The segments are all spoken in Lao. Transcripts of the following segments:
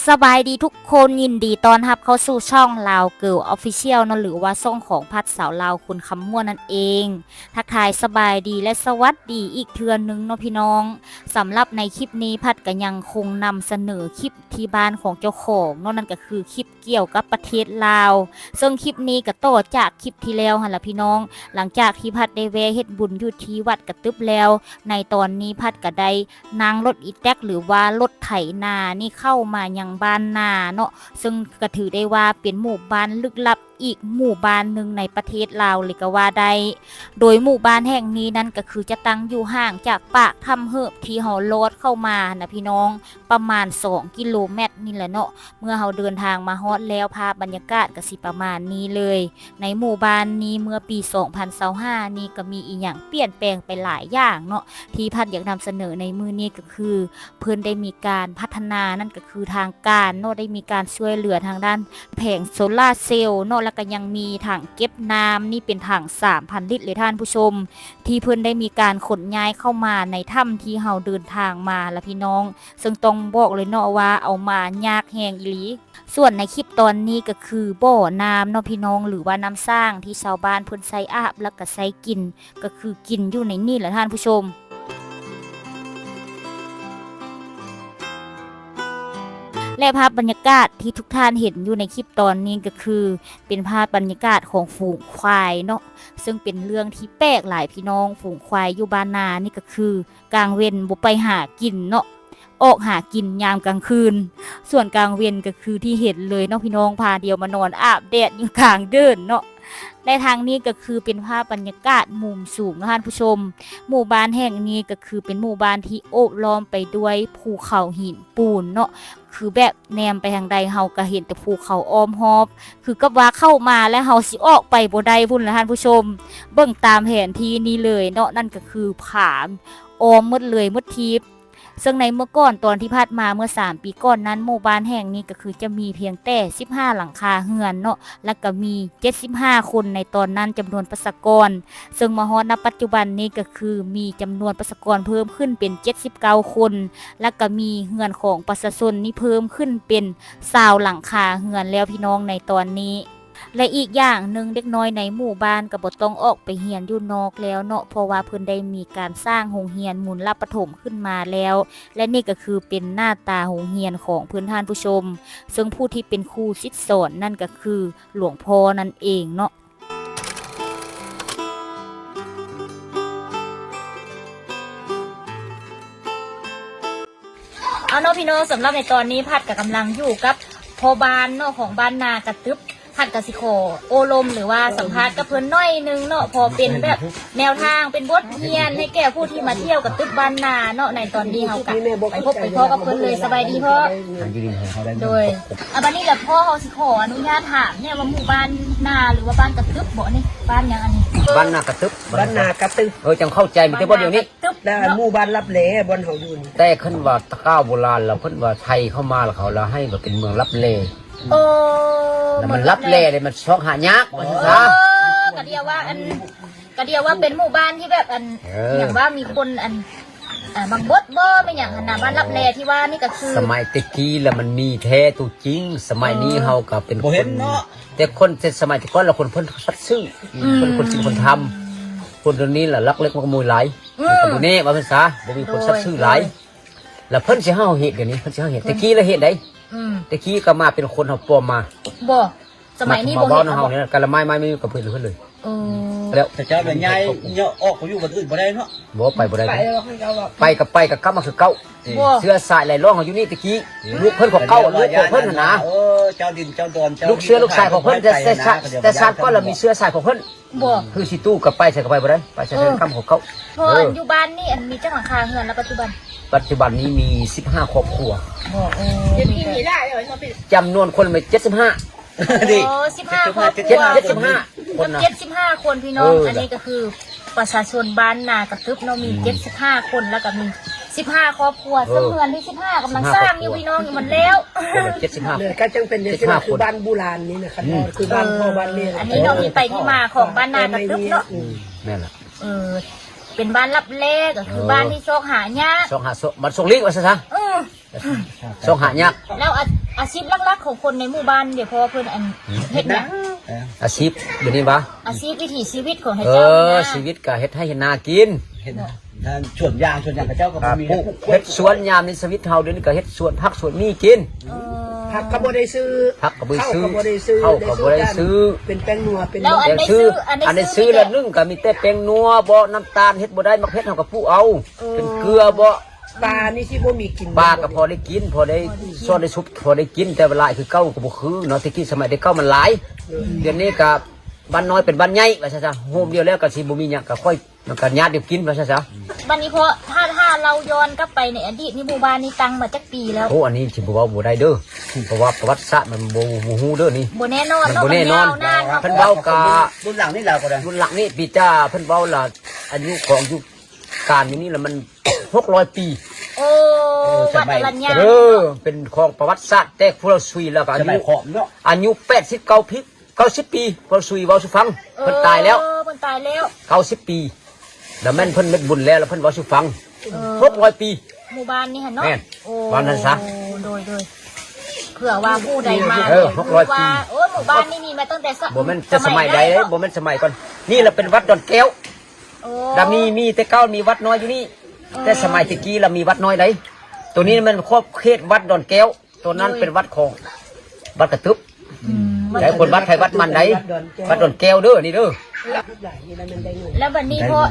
ສະບາຍດີທຸກຄົນ, ຍິນດີຕ້ອນຮັບເຂົ້າສູ່ຊ່ອງ Lao Girl Official ເນາະ ຫຼືວ່າຊ່ອງຂອງພັດສາວລາວຄົນຄຳມ່ວນນັ້ນເອງ. ທັກທາຍສະບາຍດີ ແລະ ສະຫວັດດີອີກເທື່ອໜຶ່ງເນາະພີ່ນ້ອງ. ສຳລັບໃນຄລິບນີ້ ພັດກໍຍັງຄົງນຳສະເໜີຄລິບທີ່ບ້ານຂອງເຈົ້າຂອງເນາະ, ນັ້ນກໍຄືຄລິບກ່ຽວກັບປະເທດລາວ. ເຊິ່ງຄລິບນີ້ກໍຕໍ່ຈາກຄລິບທີ່ແລ້ວຫັ້ນລະພີ່ນ້ອງ. ຫຼັງຈາກທີ່ພັດໄດ້ແວ່ເຮັດບຸນຢູ່ທີ່ວັດກະຕຶບແລ້ວ, ໃນຕອນນີ້ພັດກໍໄດ້ ນັ່ງລົດອີແຕັກ ຫຼືວ່າລົດໄຖນານີ້ເຂົ້າມາຍັງບ້ານນາເນາະ, ເຊິ່ງກໍຖືໄດ້ວ່າເປັນໝູ່ບ້ານລຶກລັບອີກໝູ່ບ້ານໜຶ່ງໃນປະເທດລາວເລີຍກໍວ່າໄດ້. ໂດຍໝູ່ບ້ານແຫ່ງນີ້ນັ້ນກໍຄືຈະຕັ້ງຢູ່ຫ່າງຈາກປາກຖ້ຳເຫີບທີ່ເຮົາລອດເຂົ້າມານະພີ່ນ້ອງ ປະມານສອງກິໂລແມັດນີ້ແຫຼະເນາະ. ເມື່ອເຮົາເດີນທາງມາຮອດແລ້ວ ພາບບັນຍາກາດກໍຊິປະມານນີ້ເລີຍ. ໃນໝູ່ບ້ານນີ້ເມື່ອປີສອງພັນຊາວຫ້ານີ້ກໍມີອີ່ຫຍັງປ່ຽນແປງໄປຫຼາຍຢ່າງເນາະ, ທີ່ພັດຢາກນຳສະເໜີໃນມື້ນີ້ກໍຄື ເພິ່ນໄດ້ມີການພັດທະນາ, ນັ້ນກໍຄືທາງການເນາະ ໄດ້ມີການຊ່ວຍເຫຼືອທາງດ້ານແຜງໂຊລາເຊວເນາະ, ແລ້ວກໍຍັງມີຖັງເກັບນ້ຳ ນີ້ເປັນຖັງສາມພັນລິດເລີຍທ່ານຜູ້ຊົມ, ທີ່ເພິ່ນໄດ້ມີການຂົນຍ້າຍເຂົ້າມາໃນຖ້ຳທີ່ເຮົາເດີນທາງມາລະພີ່ນ້ອງ, ເຊິ່ງຕ້ອງບອກເລີຍເນາະວ່າເອົາມາຍາກແຮງອີ່ຫຼີ. ສ່ວນໃນຄລິບຕອນນີ້ກໍຄືບໍ່ນ້ຳເນາະພີ່ນ້ອງ ຫຼືວ່ານ້ຳສ້າງທີ່ຊາວບ້ານເພິ່ນໃຊ້ອາບ ແລ້ວກໍໃຊ້ກິນ ກໍຄືກິນຢູ່ໃນນີ້ແຫຼະທ່ານຜູ້ຊົມ. ແລະ ພາບບັນຍາກາດທີ່ທຸກທ່ານເຫັນຢູ່ໃນຄລິບຕອນນີ້ກໍຄື ເປັນພາບບັນຍາກາດຂອງຝູງຄວາຍເນາະ, ເຊິ່ງເປັນເລື່ອງທີ່ແປກຫຼາຍພີ່ນ້ອງ. ຝູງຄວາຍຢູ່ບ້ານນານີ້ກໍຄື ກາງເວັນບໍ່ໄປຫາກິນເນາະ, ອອກຫາກິນຍາມກາງຄືນ, ສ່ວນກາງເວັນກໍຄືທີ່ເຫັນເລີຍເນາະພີ່ນ້ອງ, ພາດຽວມານອນອາບແດດຢູ່ກາງເດີ່ນເນາະ. ແລະ ທາງນີ້ກໍຄືເປັນພາບບັນຍາກາດມຸມສູງເນາະທ່ານຜູ້ຊົມ. ໝູ່ບ້ານແຫ່ງນີ້ກໍຄືເປັນໝູ່ບ້ານທີ່ໂອບລ້ອມໄປດ້ວຍພູເຂົາຫີນປູນເນາະ, ຄືແບບແນມໄປທາງໃດເຮົາກໍເຫັນແຕ່ພູເຂົາອ້ອມຮອບ, ຄືກັບວ່າເຂົ້າມາແລ້ວເຮົາຊິອອກໄປບໍ່ໄດ້ພຸ້ນລະທ່ານຜູ້ຊົມ. ເບິ່ງຕາມແຜນທີ່ນີ້ເລີຍເນາະ, ນັ້ນກໍຄືຜາອ້ອມໝົດເລີຍໝົດທີບ. ເຊິ່ງໃນເມື່ອກ່ອນຕອນທີ່ຜ່ານມາເມື່ອສາມປີກ່ອນນັ້ນ ໝູ່ບ້ານແຫ່ງນີ້ກໍຄືຈະມີພຽງແຕ່ສິບຫ້າຫຼັງຄາເຮືອນເນາະ ແລ້ວກໍມີເຈັດສິບຫ້າຄົນໃນຕອນນັ້ນຈຳນວນປະຊາກອນ, ເຊິ່ງມາຮອດນະປັດຈຸບັນນີ້ກໍຄືມີຈຳນວນປະຊາກອນເພີ່ມຂຶ້ນເປັນເຈັດສິບເກົ້າຄົນ ແລ້ວກໍມີເຮືອນຂອງປະຊາຊົນນີ້ເພີ່ມຂຶ້ນເປັນຊາວຫຼັງຄາເຮືອນແລ້ວພີ່ນ້ອງໃນຕອນນີ້. ແລະ ອີກຢ່າງໜຶ່ງ ເດັກນ້ອຍໃນໝູ່ບ້ານກໍບໍ່ຕ້ອງອອກໄປຮຽນຢູ່ນອກແລ້ວເນາະ, ເພາະວ່າເພິ່ນໄດ້ມີການສ້າງໂຮງຮຽນມູນລະປະຖົມຂຶ້ນມາແລ້ວ ແລະ ນີ້ກໍຄືເປັນໜ້າຕາໂຮງຮຽນຂອງເພິ່ນທ່ານຜູ້ຊົມ, ເຊິ່ງຜູ້ທີ່ເປັນຄູສິດສອນນັ້ນກໍຄືຫຼວງພໍ່ນັ້ນເອງເນາະ. ເອົາເນາະພີ່ນ້ອງ, ສຳລັບໃນຕອນນີ້ ພັດກໍກຳລັງຢູ່ກັບພໍ່ບ້ານເນາະ ຂອງບ້ານນາກະຕຶບ. ພັດກໍຊິຂໍໂອ້ລົມ ຫຼືວ່າສຳພາດກັບເພິ່ນໜ້ອຍໜຶ່ງເນາະ, ພໍເປັນແບບແນວທາງ ເປັນບົດຮຽນໃຫ້ແກ່ຜູ້ທີ່ມາທ່ຽວກະຕຶບບ້ານນາເນາະ. ໃນຕອນນີ້ເຮົາກະໄປພົບໄປພໍ້ກັບເພິ່ນເລີຍ. ສະບາຍດີພໍ່. ໂດຍ. ອາ ບັດນີ້ລະພໍ່ ເຮົາຊິຂໍອະນຸຍາດຖາມແດ່ວ່າ ໝູ່ບ້ານນາ ຫຼືວ່າບ້ານກະຕຶບບໍນີ້? ບ້ານຫຍັງອັນນີ້? ບ້ານນາກະຕຶບ. ບ້ານນາກະຕຶບ. ເອີ ຈັ່ງເຂົ້າໃຈມີແຕ່ບ່ອນດຽວນີ້. ແລ້ວໝູ່ບ້ານລັບແລບ່ອນເຮົາຢູ່ນີ້? ແຕ່ຄັນວ່າແຕ່ກ້າວໂບລານລະເພິ່ນວ່າໄທເຂົ້າມາລະ ເຂົາລະໃຫ້ວ່າເປັນເມືອງລັບແລ. ໂອ້ ແລ້ວມັນລັບແລເດ້ ມັນຊອກຫາຍາກ ວ່າຊັ້ນຊະ. ເອີ ກະດຽວວ່າອັນ ກະດຽວວ່າເປັນໝູ່ບ້ານທີ່ແບບອັນ ເອີ ຫຍັງວ່າມີຄົນອັນ ເອີ ບັງບົດບໍ່ ແມ່ນຫຍັງຫັ້ນນະ. ບ້ານລັບແລທີ່ວ່ານີ້ກະຄື ສະໄໝແຕ່ກີ້ລະມັນມີແທ້ໂຕຈິງ, ສະໄໝນີ້ເຮົາກະເປັນຄົນ ບໍ່ເຫັນເນາະ. ແຕ່ຄົນ ແຕ່ສະໄໝແຕ່ກ່ອນລະຄົນເພິ່ນສັດຊື່ ອືມ ເພິ່ນຄົນສິນຄົນທຳ. ຄົນດຽວນີ້ລະລັກເລັກຂະໂມຍຫຼາຍ. ອືມ ມັນກະບໍ່ແນ່ວ່າຊັ້ນຊະ ບໍ່ມີຄົນສັດຊື່ຫຼາຍ. ໂດຍ ລະເພິ່ນຊິໃຫ້ເຮົາເຮັດດຽວນີ້ ເພິ່ນຊິໃຫ້ເຮົາເຮັດ. ເພິ່ນ ແຕ່ກີ້ລະເຮັດໄດ້. ອືມ ແຕ່ກີ້ກະມາເປັນຄົນເຮົາປອມມາ. ບໍ່ ສະໄໝນີ້ບໍ່ເຫັນ. ມາເວົ້ານຳເຮົານີ້ ກະລະໄມ້ ໄມ້ມີກັບເພິ່ນເລີຍ. ເອີ ແລ້ວເຈົ້າລະຍ້າຍ ຍ້າຍອອກໄປຢູ່ບ່ອນອື່ນບໍ່ໄດ້ເນາະ. ບໍ່ ໄປບໍ່ໄດ້. ໄປ ໄປກະໄປ ກະກັບມາຄືເກົ່າ. ບໍ່ ເຊື້ອສາຍຫຼາຍລ້ອງເຮົາຢູ່ນີ້ແຕ່ກີ້. ອືມ ລູກເພິ່ນຂອງເກົ່າ ລູກຂອງເພິ່ນຫັ້ນນະ. ເອີ ເຈົ້າດິນເຈົ້າດອນ ເຈົ້າ ລູກເຊື້ອລູກສາຍຂອງເພິ່ນ ແຕ່ຊາດ ແຕ່ຊາດກ່ອນລະມີເຊື້ອສາຍຂອງເພິ່ນ. ບໍ່ ຄືຊິຕູ້ກັບໄປໃສກະໄປບໍ່ໄດ້ ໄປໃສກະກັບຂອງເກົ່າ. ເອີ ເພາະອັນຢູ່ບ້ານນີ້ອັນມີຈັກຫຼັງຄາເຮືອນລະປັດຈຸບັນ? ປັດຈຸບັນນີ້ມີສິບຫ້າຄອບຄົວ. ບໍ່ ເອີ ດຽວນີ້ມີຫຼາຍແລ້ວເນາະ. ຈຳນວນຄົນມີເຈັດສິບຫ້າ. ໂອ້ ສິບຫ້າຄອບຄົວ ເຈັດສິບຫ້າຄົນນະ ເຈັດສິບຫ້າຄົນພີ່ນ້ອງ. ເອີ ອັນນີ້ກະຄືປະຊາຊົນບ້ານນາກະຕຶບເນາະ ມີ ອືມ ເຈັດສິບຫ້າຄົນ ລະກະມີສິບຫ້າຄອບຄົວ. ເອີ ເຊິ່ງເຮືອນທີສິບຫ້າກຳລັງສ້າງຢູ່ພີ່ນ້ອງ ຍັງບໍ່ແລ້ວ. ເຈັດສິບຫ້າ ກະຈັ່ງເປັນຈັ່ງຊີ້ ຄືບ້ານບູຮານນີ້ນະ ຄັນວ່າຄືບ້ານພໍ່ບ້ານແມ່. ອັນນີ້ເນາະ ມີໄປທີ່ມາຂອງບ້ານນາກະຕຶບເນາະ. ອືມ ແມ່ນລະ. ເອີ ເປັນບ້ານລັບແລ ກະຄື ເອີ ບ້ານທີ່ຊອກຫາຍາກ ຊອກຫາ ຊອກ ບ້ານຊອກຫຼີກວ່າຊັ້ນຊະ. ເອີ ຊອກຫາຍາກ. ແລ້ວ ອາ ອາຊີບຫຼັກໆຂອງຄົນໃນໝູ່ບ້ານ ດຽວພໍເພິ່ນອັນເຮັດຫຍັງ? ເອີ ອາຊີບດຽວນີ້ຫວາ? ອາຊີບວິຖີຊີວິດຂອງເຂົາເຈົ້າ ເອີ ນະ ຊີວິດກະເຮັດໄຮ່ເຮັດນາກິນ ເຮັດນາ ສວນຢາງ ສວນຫຍັງເຂົາເຈົ້າກໍບໍ່ມີ ປູກ ເຮັດສວນ ຍາມນີ້ຊີວິດເຮົາດຽວນີ້ກໍເຮັດສວນຜັກສວນໝີ່ກິນ ເອີ ຜັກກໍບໍ່ໄດ້ຊື້ ຜັກກໍບໍ່ໄດ້ຊື້ ເຂົ້າກໍບໍ່ໄດ້ຊື້ ເຂົ້າກໍບໍ່ໄດ້ຊື້ ເປັນແປ້ງນົວ ເປັນ ແລ້ວອັນໄດ້ຊື້ ອັນໄດ້ຊື້ ອັນໄດ້ຊື້ລະໜຶ່ງກໍມີແຕ່ແປ້ງນົວເບາະ ນ້ຳຕານເຮັດບໍ່ໄດ້ ໝາກເຜັດເຮົາກໍປູກເອົາ ເອີ ເປັນເກືອເບາະ ປານີ້ຊິບໍ່ມີກິນ ປາກໍພໍໄດ້ກິນ ພໍໄດ້ຊອດໄດ້ຊຸບ ພໍໄດ້ກິນ ແຕ່ວ່າຫຼາຍຄືເກົ່າກໍບໍ່ຄືເນາະ ແຕ່ກີ້ສະໄໝແຕ່ເກົ່າມັນຫຼາຍ ເອີ ດຽວນີ້ກໍບ້ານນ້ອຍເປັນບ້ານໃຫຍ່ວ່າຊັ້ນຊະ ໂຮມດຽວແລ້ວກໍຊິບໍ່ມີຫຍັງ ກໍຄ່ອຍ ມັນກໍຍາດດຽວກິນວ່າຊັ້ນຊະ ບັດນີ້ເພາະ ຖ້າ ຖ້າເລົ່າຍ້ອນກັບໄປໃນອະດີດນີ້ ໝູ່ບ້ານນີ້ຕັ້ງມາຈັກປີແລ້ວ? ໂອ້ ອັນນີ້ຊິບໍ່ເວົ້າບໍ່ໄດ້ເດີ ເພາະວ່າປະຫວັດສາດມັນບໍ່ ບໍ່ຮູ້ເດີນີ້ ບໍ່ແນ່ນອນເນາະ ມັນບໍ່ແນ່ນອນ ມັນຍາວນານເນາະ ເພິ່ນເວົ້າກະ ລຸ້ນຫຼັງນີ້ລາວກໍໄດ້ ລຸ້ນຫຼັງນີ້ປີຈາເພິ່ນເວົ້າລະ ອາຍຸຂອງ ອາຍຸການຢູ່ນີ້ລະມັນ ຫົກຮ້ອຍປີ ໂອ້ ເອີ ວັດອະລັນຍາ ເອີ ເປັນຂອງປະຫວັດສາດ ແຕ່ພວກເຮົາຊຸຍແລ້ວກໍອາຍຸ ອາຍຸແປດສິບເກົ້າປີ ເກົ້າສິບປີ ພວກເຮົາຊຸຍເວົ້າສູ່ຟັງ ເອີ ເພິ່ນຕາຍແລ້ວ ເພິ່ນຕາຍແລ້ວ ເກົ້າສິບປີ ລະແມ່ນເພິ່ນເຮັດບຸນແລ້ວ ລະເພິ່ນເວົ້າສູ່ຟັງ ເອີ ຫົກຮ້ອຍປີ ໝູ່ບ້ານນີ້ຫັ້ນເນາະ ແມ່ນ ໂອ້ ບ້ານນັ້ນຊະ ໂດຍ ໂດຍ ເພື່ອວ່າຜູ້ໃດມາ ເອີ ຫົກຮ້ອຍປີ ໂອ້ ໝູ່ບ້ານນີ້ມີມາຕັ້ງແຕ່ ບໍ່ແມ່ນແຕ່ສະໄໝໃດ ບໍ່ແມ່ນສະໄໝກ່ອນ ນີ້ລະເປັນວັດດອນແກ້ວ ໂອ້ ລະມີ ມີແຕ່ເກົ່າມີວັດນ້ອຍຢູ່ນີ້ ເອີ ແຕ່ສະໄໝແຕ່ກີ້ລະມີວັດນ້ອຍໃດ ໂຕນີ້ແມ່ນຂອບເຂດວັດດອນແກ້ວ ໂຕນັ້ນເປັນວັດຂອງ ວັດກະຕຶບ ອືມ ໃຫ້ຄົນວັດໃຜວັດມັນໃດ ວັດດອນແກ້ວເດີ ນີ້ເດີ ແລ້ວບັດນີ້ເພາະ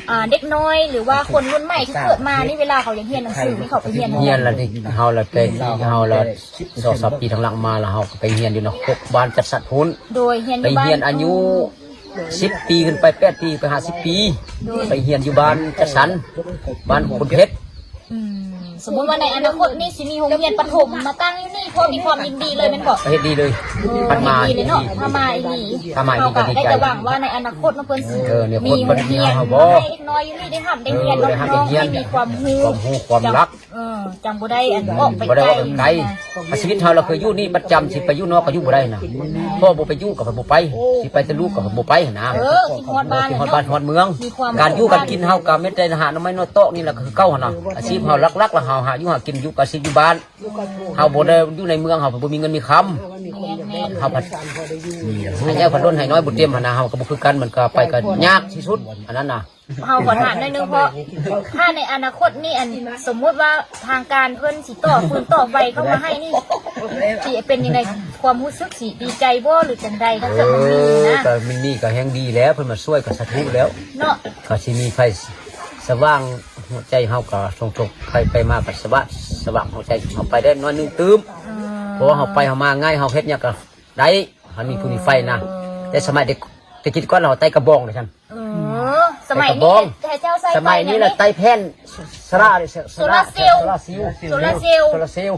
ອ່າ ເດັກນ້ອຍ ຫຼືວ່າຄົນລຸ້ນໃໝ່ທີ່ເກີດມານີ້ ເວລາເຂົາຢາກຮຽນໜັງສືນີ້ ເຂົາໄປຮຽນ ຮຽນລະ ເຮົາລະແຕ່ ເຮົາລະ ສອງສາມປີທາງຫຼັງມາລະ ເຮົາກໍໄປຮຽນຢູ່ນະຄົບບ້ານຈັດສັດພຸ້ນ ໂດຍ ຮຽນຢູ່ ໄປຮຽນອາຍຸ ສິບປີຂຶ້ນໄປ ແປດປີໄປຫາສິບປີ ໂດຍ ໄປຮຽນຢູ່ບ້ານຈັດສັນ ບ້ານຄຸນເພັດ ອືມ ສົມມຸດວ່າໃນອະນາຄົດນີ້ຊິມີໂຮງຮຽນປະຖົມມາຕັ້ງຢູ່ນີ້ ພວກມີຄວາມຍິນດີເລີຍແມ່ນບໍ່? ເຮັດດີເລີຍ ເອີ ພັດມາ ເຮັດດີເລີຍເນາະ ພາມາອີ່ຫຼີ ພາມາອີ່ຫຼີ ເຮົາກໍໄດ້ແຕ່ຫວັງວ່າໃນອະນາຄົດເນາະ ເພິ່ນຊິ ເອີ ມີໂຮງຮຽນໃຫ້ເດັກນ້ອຍຢູ່ນີ້ໄດ້ຮ່ຳໄດ້ຮຽນ ເອີ ໄດ້ຮ່ຳໄດ້ຮຽນ ມີຄວາມຮູ້ ຄວາມຮູ້ຄວາມລັກ ເອີ ຈັ່ງບໍ່ໄດ້ອັນອອກໄປ ບໍ່ໄດ້ອອກໄປໄກ ໄກ ຖ້າຊີວິດເຮົາລະເຄີຍຢູ່ນີ້ປະຈຳ ຊິໄປຢູ່ນອກກໍຢູ່ບໍ່ໄດ້ນະ ພໍ່ບໍ່ໄປຢູ່ກໍບໍ່ໄປ ຊິໄປແຕ່ລູກກໍບໍ່ໄປຫັ້ນນະ ເອີ ຄິດຮອດບ້ານ ເອີ ຄິດຮອດບ້ານຮອດເມືອງ ການຢູ່ການກິນເຮົາກໍແມ່ນແຕ່ຫາໜໍ່ໄມ້ໜໍ່ຕອກນີ້ລະຄືເກົ່າຫັ້ນນະ ອາຊີບເຮົາຫຼັກໆລະເຮົາຫາຢູ່ຫາກິນຢູ່ກັບຊີບຢູ່ບ້ານ ເຮົາບໍ່ໄດ້ຢູ່ໃນເມືອງ ເຮົາບໍ່ມີເງິນມີຄຳ ແມ່ນໆ ເຮົາພັດ ໃຫ້ໃຫຍ່ພັດລົ້ນໃຫ້ນ້ອຍບໍ່ເຕັມຫັ້ນນະ ເຮົາກໍບໍ່ຄືກັນ ມັນກໍໄປກໍຍາກທີ່ສຸດ ອັນນັ້ນນະ ເຮົາຂໍຖາມໜ້ອຍໜຶ່ງ ເພາະຖ້າໃນອະນາຄົດນີ້ ອັນ ສົມມຸດວ່າທາງການເພິ່ນຊິຕໍ່ຟືນຕໍ່ໄຟເຂົ້າມາໃຫ້ນີ້ ຊິເປັນຈັ່ງໃດ? ຄວາມຮູ້ສຶກຊິດີໃຈບໍ່ ຫຼືຈັ່ງໃດ? ຖ້າເກີດມັນມີນະ ເອີ ກໍມັນມີກໍແຮງດີແລ້ວ ເພິ່ນມາຊ່ວຍກໍສາທຸແລ້ວເນາະ ກໍຊິມີໄຟສະຫວ່າງຫົວໃຈເຮົາ ກໍສົ່ງໂຊກໄຟໄປມາກໍສະຫວ່າງ ສະຫວ່າງຫົວໃຈເຮົາໄປໄດ້ໜ້ອຍໜຶ່ງຕື່ມ ເອີ ເພາະວ່າເຮົາໄປເຮົາມາງ່າຍ ເຮົາເຮັດຫຍັງກໍໄດ້ ເຮົາມີຟືນມີໄຟນະ ເອີ ແຕ່ສະໄໝແຕ່ ແຕ່ກີ້ກ່ອນເຮົາໄຕ້ກະບອງເດ້ຊັ້ນ ເອີ ສະໄໝນີ້ເຂົາເຈົ້າໃຊ້ໄຟຫຍັງນີ້ ສະໄໝນີ້ລະໄຕ້ແຜ່ນໂຊລາ ໂຊລາເຊວ ໂຊລາເຊວ ໂຊລາເຊວ ໂຊລາເຊວ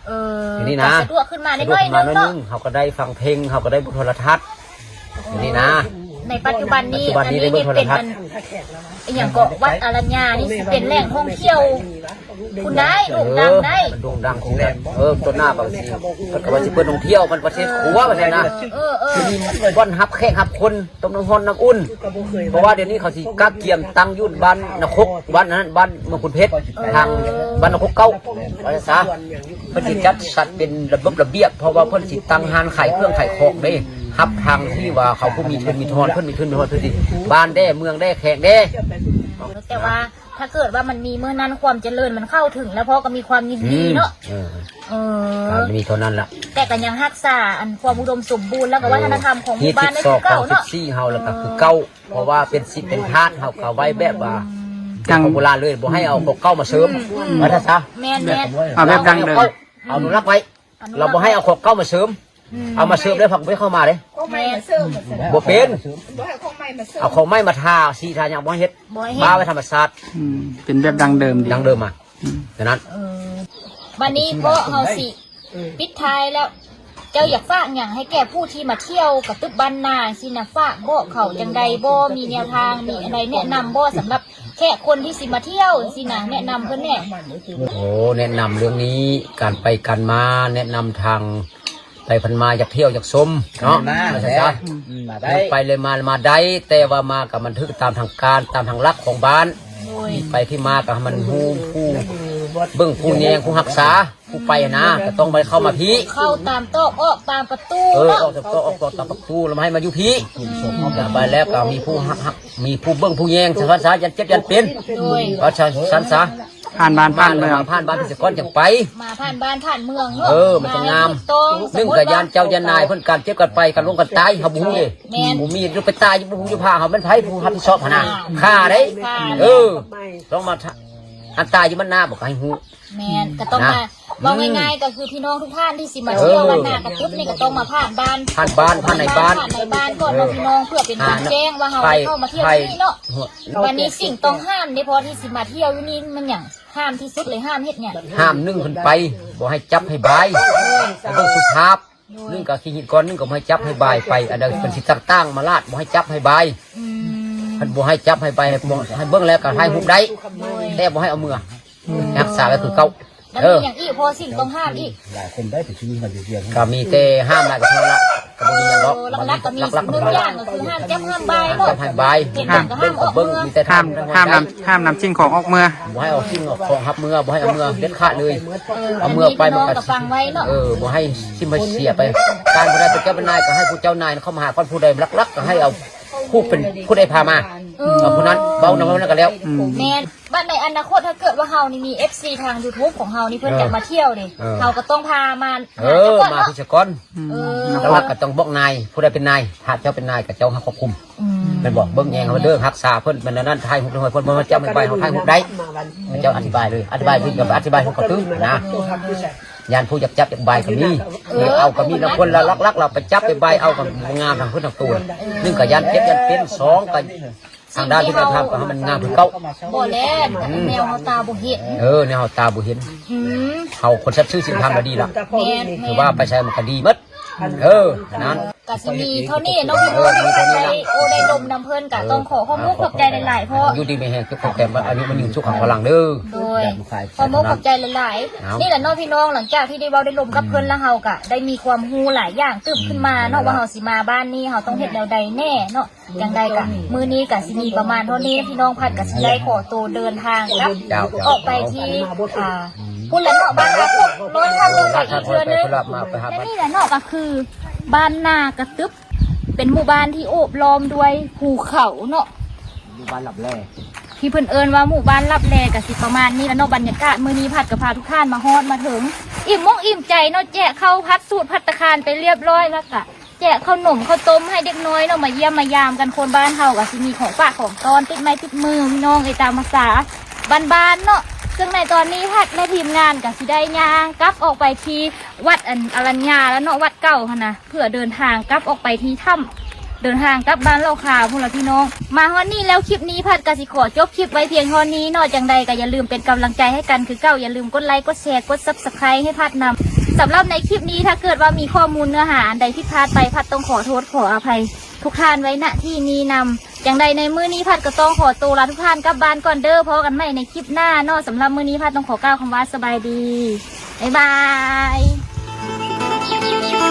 ເອີ ນີ້ນະ ສະດວກຂຶ້ນມາໜ້ອຍໜຶ່ງເນາະ ເຮົາກໍໄດ້ຟັງເພງ ເຮົາກໍໄດ້ເບິ່ງໂທລະທັດ ນີ້ນະ ໃນປັດຈຸບັນນີ້ ອັນນີ້ເປັນອັນ ອີ່ຫຍັງເກາະ ວັດອະລັນຍານີ້ຊິເປັນແຫຼ່ງທ່ອງທ່ຽວ ພຸ້ນໄດ໋ ໂດ່ງດັງໄດ໋ ເອີ ໂດ່ງດັງ ເອີ ຕົ້ນໜ້າກໍຊິ ເພິ່ນກໍວ່າຊິເປີດທ່ອງທ່ຽວ ມັນປະເທດຄົວວ່າຊັ້ນນະ ເອີ ເອີ ຊິມີບ່ອນຮັບແຂກຮັບຄົນ ຕົ້ມນ້ຳຮ້ອນນ້ຳອຸ່ນ ເພາະວ່າດຽວນີ້ເຂົາຊິກະກຽມຕັ້ງຢູ່ບ້ານນາຄົກ ບ້ານນັ້ນ ບ້ານເມືອງຄຸນເພັດ ທາງບ້ານນາຄົກເກົ່າ ວ່າຊັ້ນຊະ ເພິ່ນຊິຈັດສັດເປັນລະບົບລະບຽບ ເພາະວ່າເພິ່ນຊິຕັ້ງຮ້ານຂາຍເຄື່ອງຂາຍຂອງເດ້ ຮັບທາງທີ່ວ່າເຂົາຜູ້ມີທຶນມີທອນ ເພິ່ນມີທຶນມີທອນ ເພິ່ນຊິບ້ານແດ່ ເມືອງແດ່ ແຂກແດ່ ແຕ່ວ່າ ຖ້າເກີດວ່າມັນມີມື້ນັ້ນ ຄວາມຈະເລີນມັນເຂົ້າເຖິງແລ້ວ ພໍ່ກໍມີຄວາມຍິນດີເນາະ ອືມ ເອີ ເອີ ກໍມີເທົ່ານັ້ນລະ ແຕ່ກໍຍັງຮັກສາອັນຄວາມອຸດົມສົມບູນ ແລ້ວກໍວັດທະນະທຳຂອງໝູ່ບ້ານໄດ້ຄືເກົ່າເນາະ ຮີດສິບສອງ ສິບສີ່ເຮົາ ແລ້ວກໍຄືເກົ່າ ເພາະວ່າເປັນສິບເປັນທາດ ເຮົາກໍໄວ້ແບບວ່າ ອືມ ແບບຂອງໂບລານເລີຍ ບໍ່ໃຫ້ເອົາຂອງເກົ່າມາເສີມ ອືມ ວ່າຊັ້ນຊະ ແມ່ນໆ ເອົາແບບດັ້ງເດີມ ເອົາອະນຸລັກໄວ້ ລາວບໍ່ໃຫ້ເອົາຂອງເກົ່າມາເສີມ ອືມ ເອົາມາເສີມແລ້ວພັກບໍ່ເຂົ້າມາເດ້ ແມ່ນ ບໍ່ເປັນ ບໍ່ໃຫ້ຂອງໃໝ່ມາເສີມ ເອົາຂອງໃໝ່ມາທາສີທາຫຍັງບໍ່ໃຫ້ເຮັດ ບໍ່ໃຫ້ເຮັດ ປະໄວ້ທຳມະຊາດ ອືມ ເປັນແບບດັ້ງເດີມດີ ດັ້ງເດີມມາ ອືມ ແນວນັ້ນ ເອີ ບັດນີ້ເພາະເຮົາຊິປິດທ້າຍແລ້ວ ເຈົ້າຢາກຝາກຫຍັງໃຫ້ແກ່ຜູ້ທີ່ມາທ່ຽວກະຕຶບບ້ານນາຊີ້ນະ ຝາກບອກເຂົາຈັ່ງໃດບໍ່ ມີແນວທາງ ມີອັນໃດແນະນຳບໍ່ ສຳລັບ ແຂກຄົນທີ່ຊິມາທ່ຽວຊີ້ນະ ແນະນຳເພິ່ນແດ່. ໂອ້ ແນະນຳເລື່ອງນີ້ ການໄປການມາ ແນະນຳທາງໄປພັນມາ ຢາກທ່ຽວຢາກຊົມເນາະ ມາແລ້ວ ອືມ ໄປເລີຍມາ ມາໄດ້ ແຕ່ວ່າມາກໍມັນຖືກຕາມທາງການ ຕາມທາງຫຼັກຂອງບ້ານ ໂດຍ ທີ່ໄປທີ່ມາກໍໃຫ້ມັນຮູ້ຜູ້ເບິ່ງຜູ້ແຍງຜູ້ຮັກສາ ຜູ້ໄປຫັ້ນນະ ກໍຕ້ອງໄດ້ເຂົ້າມາພີ້ ເຂົ້າຕາມຕອກ ອອກຕາມປະຕູ ເອີ ເນາະ ອອກຕາມຕອກ ອອກຕາມປະຕູ ແລ້ວມາໃຫ້ມາຢູ່ພີ້ ອືມ ແລ້ວໄປແລ້ວກໍມີຜູ້ຮັກ ມີຜູ້ເບິ່ງຜູ້ແຍງ ສັນສາ ຢ້ານເຈັບຢ້ານເປັນ ໂດຍ ວ່າຊັ້ນ ຊັ້ນສາ ຜ່ານບ້ານຜ່ານເມືອງ ມາຜ່ານບ້ານພິສະກອນຈັ່ງໄປ ມາຜ່ານບ້ານຜ່ານເມືອງເນາະ ເອີ ມັນຈັ່ງງາມ ໜຶ່ງກໍຢ້ານເຈົ້າຢ້ານນາຍ ເພິ່ນການເຈັບກັນໄປ ກັນລົງກັນຕາຍ ເຮົາບໍ່ຮູ້ເດ້ ແມ່ນ ບໍ່ມີ ໄປຕາຍຢູ່ ບໍ່ຮູ້ຢູ່ພາເຮົາ ແມ່ນໃຜຜູ້ຮັບຜິດຊອບຫັ້ນນະ ຂ້າເດ້ ຂ້າ ເອີ ລອງມາ ອັນຕາຍຢູ່ມັນນາ ບໍ່ໃຫ້ຮູ້ ແມ່ນ ກໍຕ້ອງມາ ເວົ້າງ່າຍໆ ກໍຄືພີ່ນ້ອງທຸກທ່ານທີ່ຊິມາທ່ຽວ ເອີ ບ້ານນາກະຕຶບນີ້ ກໍຕ້ອງມາຜ່ານບ້ານ ຜ່ານບ້ານ ຜ່ານໃນບ້ານ ຜ່ານໃນບ້ານກ່ອນເນາະ ອ່າ ພີ່ນ້ອງ ເພື່ອເປັນການແຈ້ງວ່າເຮົາໄປ ໄດ້ເຂົ້າມາທ່ຽວທີ່ນີ້ເນາະ ບັດນີ້ສິ່ງຕ້ອງຫ້າມເດ້ ເພາະທີ່ຊິມາທ່ຽວຢູ່ນີ້ ມັນຫຍັງ ຫ້າມທີ່ສຸດເລີຍ ຫ້າມເຮັດຫຍັງ ຫ້າມໜຶ່ງ ເພິ່ນໄປ ບໍ່ໃຫ້ຈັບໃຫ້ບາຍ ເອີ ໃຫ້ເບິ່ງສຸພາບ ໂດຍ ໜຶ່ງກໍຂີ້ຫີດກ່ອນ ໜຶ່ງກໍບໍ່ໃຫ້ຈັບໃຫ້ບາຍໄປ ອັນໃດເພິ່ນຊິຕັ້ງຕ່າງມາລາດ ບໍ່ໃຫ້ຈັບໃຫ້ບາຍ ອືມ ເພິ່ນບໍ່ໃຫ້ຈັບໃຫ້ບາຍ ໃຫ້ເບິ່ງ ໃຫ້ເບິ່ງແລ້ວກໍຖ່າຍຮູບໄດ້ ໂດຍ ແຕ່ບໍ່ໃຫ້ເອົາເມືອ ອືມ ຮັກສາໄວ້ຄືເກົ່າ ແລ້ວ ເອີ ມີຫຍັງອີກ ພໍສິ່ງຕ້ອງຫ້າມອີກ ຫຼາຍຄົນໄດ້ໄປຊື້ມາຢູ່ວຽງ ກໍມີແຕ່ຫ້າມຫຼາຍກໍເທົ່ານັ້ນລະ ກໍບໍ່ມີຫຍັງດອກ ເອີ ຫຼັກໆກໍມີ ຫຼັກໆ ໜຶ່ງຢ່າງກໍຄືຫ້າມຈັບຫ້າມບາຍ ຫ້າມຈັບຫ້າມບາຍ ເຫັນຫຍັງກໍຫ້າມອອກເມືອ ມີແຕ່ ຫ້າມ ຫ້າມນຳ ຫ້າມນຳສິ່ງຂອງອອກເມືອ ບໍ່ໃຫ້ເອົາສິ່ງຂອງຮັບເມືອ ບໍ່ໃຫ້ເອົາເມືອເດັດຂາດເລີຍ ເອີ ເອົາເມືອໄປ ອັນນີ້ພີ່ນ້ອງກໍຟັງໄວ້ເນາະ ເອີ ບໍ່ໃຫ້ຖິ້ມໃຫ້ເສຍໄປ ການຜູ້ໃດໄປເຈົ້າເປັນນາຍ ກໍໃຫ້ຜູ້ເຈົ້ານາຍເຂົ້າມາຫາກ່ອນ ຜູ້ໃດຫຼັກໆ ກໍໃຫ້ເອົາຜູ້ເປັນ ຜູ້ໃດພາມາ ເອີ ເອົາຜູ້ນັ້ນ ເວົ້ານຳເຮົານັ້ນກໍແລ້ວ ອືມ ແມ່ນ ບັດໃນອະນາຄົດ ຖ້າເກີດວ່າເຮົານີ້ມີເອັຟຊີທາງຢູທູບຂອງເຮົານີ້ ເພິ່ນ ເອີ ຢາກມາທ່ຽວນີ້ ເອີ ເຮົາກໍຕ້ອງພາມາ ເອີ ຫາເຈົ້າກ່ອນ ມາ ເນາະ ທີ່ສະກ່ອນ ອືມ ແລ້ວເຮົາກໍຕ້ອງບອກນາຍ ຜູ້ໃດເປັນນາຍ ຖ້າເຈົ້າເປັນນາຍກໍເຈົ້າຮັບຄວບຄຸມ ອືມ ແມ່ນບໍ່ ເບິ່ງແຍງເຮົາເດີ ຮັກສາເພິ່ນ ແມ່ນອັນນັ້ນ ຖ່າຍຮູບໃຫ້ເພິ່ນ ບໍ່ໃຫ້ຈັບໃຫ້ບາຍ ເຮົາຖ່າຍຮູບໄດ້ ເຈົ້າອະທິບາຍເລີຍ ອະທິບາຍເພິ່ນກໍອະທິບາຍເຮົາກໍຕື່ມນະ ຢ້ານຜູ້ຢາກຈັບຢາກບາຍກໍມີ ເອີ ເອົາກໍມີ ລາງຄົນລະລັກໆ ລາວໄປຈັບໄປບາຍເອົາ ກໍບໍ່ງາມທາງເພິ່ນທາງໂຕ ໜຶ່ງກໍຢ້ານເຈັບຢ້ານເປັນ ສອງກໍ ທາງດ້ານທີ່ເຮົາທຳກໍໃຫ້ມັນງາມຄືເກົ່າ ບໍ່ແລ້ວ ອືມ ແນວເຮົາຕາບໍ່ເຫັນ ເອີ ແນວເຮົາຕາບໍ່ເຫັນ ອືມ ເຮົາຄົນສັດຊື່ສິນທຳລະດີລະ ແມ່ນ ຖືວ່າໄປໃສມັນກໍດີໝົດ ເອີ ນັ້ນ ກໍຊິມີເທົ່ານີ້ເນາະ ເອີ ພີ່ນ້ອງ ມີເທົ່ານີ້ລະ ໂອ້ ໄດ້ລົມນຳເພິ່ນ ກໍຕ້ອງຂໍຂອບມຸກຂອບໃຈຫຼາຍໆ ເພາະ ຢູ່ດີມີແຮງ ສຸກຂະແຂນ ອາຍຸມັນຍືນ ສຸກຂັງພະລັງເດີ ໂດຍ ຂໍຂອບມຸກຂອບໃຈຫຼາຍໆ ເອົາ ນີ້ແຫຼະເນາະ ພີ່ນ້ອງ ຫຼັງຈາກທີ່ໄດ້ເວົ້າໄດ້ລົມກັບເພິ່ນແລ້ວ ເຮົາກໍໄດ້ມີຄວາມຮູ້ຫຼາຍຢ່າງຕື່ມຂຶ້ນມາເນາະ ອືມ ວ່າເຮົາຊິມາບ້ານນີ້ ເຮົາຕ້ອງເຮັດແນວໃດແນ່ເນາະ ຈັ່ງໃດກະມື້ນີ້ກະຊິມີປະມານເທົ່ານີ້ ພີ່ນ້ອງ ພັດກະຊິໄດ້ຂໍໂຕເດີນທາງກັບ ເຈົ້າ ເຈົ້າ ອອກໄປທີ່ ອ່າ ພຸ້ນລະເນາະ ບ້ານທ່າຕົກ ລອຍທາງລົງໄປອີກເທື່ອໜຶ່ງ ແລະ ນີ້ແຫຼະເນາະ ກະຄືບ້ານນາກະຕຶບ ເປັນໝູ່ບ້ານທີ່ໂອບລ້ອມດ້ວຍພູເຂົາເນາະ ໝູ່ບ້ານລັບແລ ທີ່ເພິ່ນເອີ້ນວ່າໝູ່ບ້ານລັບແລ ກະຊິປະມານນີ້ລະເນາະ ບັນຍາກາດມື້ນີ້ ພັດກະພາທຸກທ່ານມາຮອດມາເຖິງ ອີ່ມອົກອີ່ມໃຈເນາະ ແຈະເຂົ້າ ພັດສູດ ພັດຕາຄານໄປລຽບຮ້ອຍ ແລ້ວກະ ແຈະເຂົ້າໜົມເຂົ້າຕົ້ມໃຫ້ເດັກນ້ອຍເນາະ ມາຢ້ຽມມາຢາມກັນ ຄົນບ້ານເຮົາກໍຊິມີຂອງຝາກຂອງຕ້ອນ ຕິດໄມ້ຕິດມື ພີ່ນ້ອງເອີຍ ຕາມພາສາບ້ານໆເນາະ. ເຊິ່ງໃນຕອນນີ້ ພັດ ແລະ ທີມງານກໍຊິໄດ້ຍ່າງກັບອອກໄປທີ່ວັດ ອັນ ອະລັນຍາແລ້ວເນາະ ວັດເກົ່າຫັ້ນນະ ເພື່ອເດີນທາງກັບອອກໄປທີ່ຖ້ຳ ເດີນທາງກັບບ້ານເລົ່າຄາພຸ້ນລະພີ່ນ້ອງ. ມາຮອດນີ້ແລ້ວ ຄລິບນີ້ ພັດກໍຊິຂໍຈົບຄລິບໄວ້ພຽງເທົ່ານີ້ເນາະ. ຈັ່ງໃດກໍຢ່າລືມເປັນກຳລັງໃຈໃຫ້ກັນຄືເກົ່າ, ຢ່າລືມກົດໄລ ກົດແຊ ກົດ Subscribe ໃຫ້ພັດນຳ. ສຳລັບໃນຄລິບນີ້ ຖ້າເກີດວ່າມີຂໍ້ມູນເນື້ອຫາອັນໃດຜິດພາດໄປ ພັດຕ້ອງຂໍໂທດຂໍອະໄພທຸກທ່ານໄວ້ ນະ ທີ່ນີ້ນຳ. ຈັ່ງໃດໃນມື້ນີ້ ພັດກໍຕ້ອງຂໍໂຕລາທຸກທ່ານກັບບ້ານກ່ອນເດີ. ພໍ້ກັນໃໝ່ໃນຄລິບໜ້າເນາະ. ສຳລັບມື້ນີ້ ພັດຕ້ອງຂໍກ່າວຄຳວ່າສະບາຍດີ. ບາຍບາຍ.